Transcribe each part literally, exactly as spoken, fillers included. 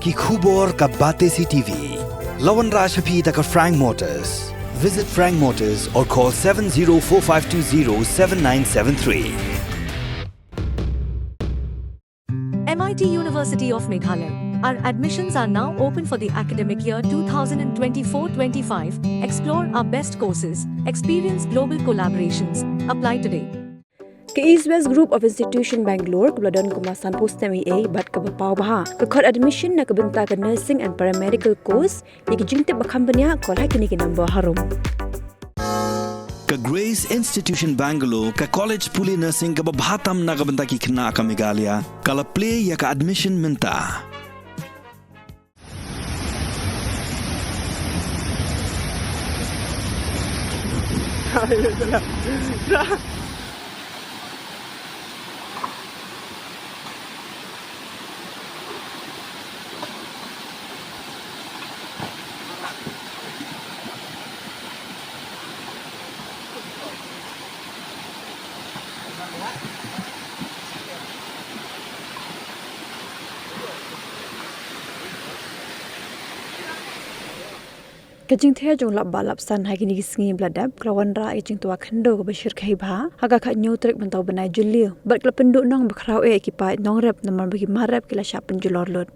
Ki khubor ka Batesi T V. La wanrah sha phi da ka Frank Motors. Visit Frank Motors or call seven zero four five two zero seven nine seven three. M I T University of Meghalaya. Our admissions are now open for the academic year two thousand twenty-four twenty-five. Explore our best courses, experience global collaborations. Apply today. Ka East West Group of Institution Bangalore, kaba la don kumba sanphew snem eiei bad kaba paw bha, ka khot admission na ka bynta ka nursing and paramedical course. Ïa ki jingtip ba kham bniah, call ha kine ki number harum. Ka Grace Institution Bangalore, ka college pule nursing kaba bha tam na ka bynta ki khynnah ka Meghalaya, ka la plie ïa ka admission mynta. Ka jingther jong u lap bah lap san ha kine ki sngi ba la dep, ka la wanrah ïa ka jingtwa khyndew kaba shyrkhei bha ha ka khathynñiew tarik mynta u bnai Jylliew, bad ka la pynduhnong ba khraw eh ïa ki paid nongrep namar ba ki mar rep ki la shah pynjulor lut.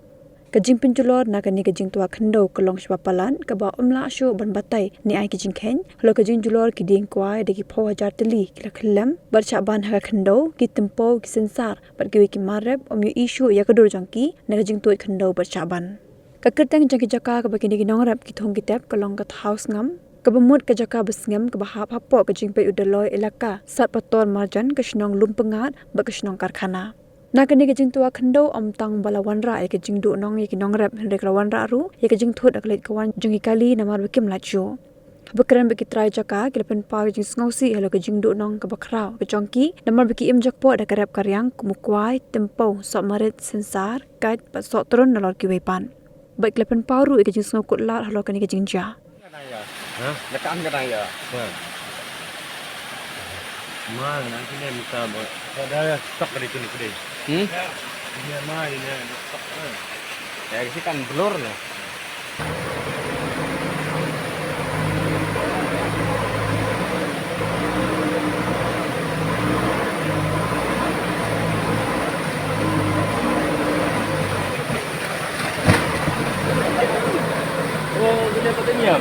Ka jingpynjulor na kane ka jingtwa khyndew ka long shibun palat, kaba ym lah shuh ban batai ne ai ki jingkheiñ halor ka jingjulor ki dieng kwai da ki phew hajar tylli ki la khyllem bad shah ban ha ka khyndew, ki tympew, ki synsar bad kiwei ki mar rep ym ïohi shuh ïa ka dur jong ki na ka jingtuid khyndew bad shah ban. Ka kyrteng jong ki jaka kaba kine ki nongrep ki thung ki tep ka long ka Thaw Sngam, kaba mut ka jaka ba sngem kaba hap hapoh ka jingpeit u Daloi Elaka, Satpator Marjan, ka shnong Lumpyngngad bad ka shnong Karkhana. Na kane ka jingtwa khyndew ym tang ba la wanrah ïa ka jingduhnong ïa ki nongrep, hynrei ka la wanrah ruh ïa ka jingthut ha ka leit ka wan jong ki kali namar ba kim lait shuh. Haba kren bad ki trai jaka, ki la pynpaw ïa ka jingsngewsih halor ka jingduhnong kaba khraw ka jong ki namar ba ki im jakpoh da ka rep ka riang kum u kwai, tympew, soh marit, synsar, kait bad soh trun nalor kiwei pat. Bad ki la pynpaw ruh ïa ka jingsngewkut lad halor kane ka jingjia. Ka dang ïa. Ha? Ka dang ïa. Ha. Ma, nang kine mynta ba. Ka dang ïa stock kali tu ni kali. Hmm? Ine ma, ine stock. Ïa, kasi kan blur na. Oh, kine pateng ïa.